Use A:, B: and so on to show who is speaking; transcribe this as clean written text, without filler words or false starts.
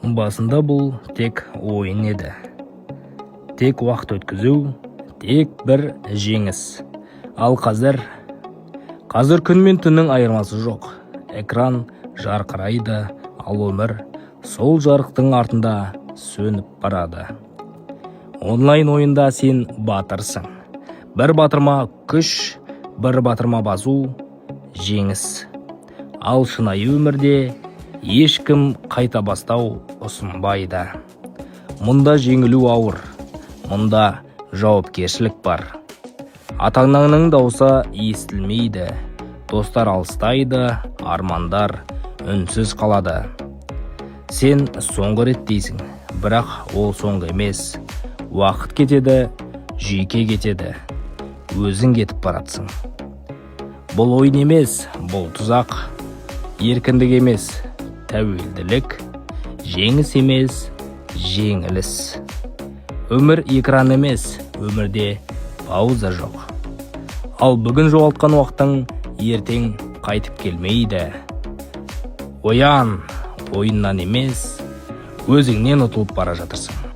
A: Басында бұл тек ойын еді, тек уақыт өткізу, тек бір жеңіс. Ал қазір, қазір күн мен түннің айырмасы жоқ. Экран жарқырайды, ал өмір сол жарықтың артында сөніп барады. Онлайн ойында сен батырсың. Бір батырма күш, бір батырма басу жеңіс. Ал шынайы өмірде ешкім қайта бастау ұсынбайды. Мұнда жеңілу ауыр, мұнда жауапкершілік бар. Ата анаңның даусы естілмейді, достар алыстайды, армандар үнсіз қалады. Сен соңғы рет дейсің, бірақ ол соңғы емес. Уақыт кетеді, жүйке кетеді, өзің кетіп баратсың. Бұл ойын емес, бұл тұзақ. Еркіндік емес, тәуелділік. Жеңіс емес, жеңіліс. Өмір экран емес, өмірде пауза жоқ. Ал бүгін жоғалтқан уақытың ертең қайтып келмейді. Оян, ойыннан емес, өзіңнен ұтылып бара жатырсың.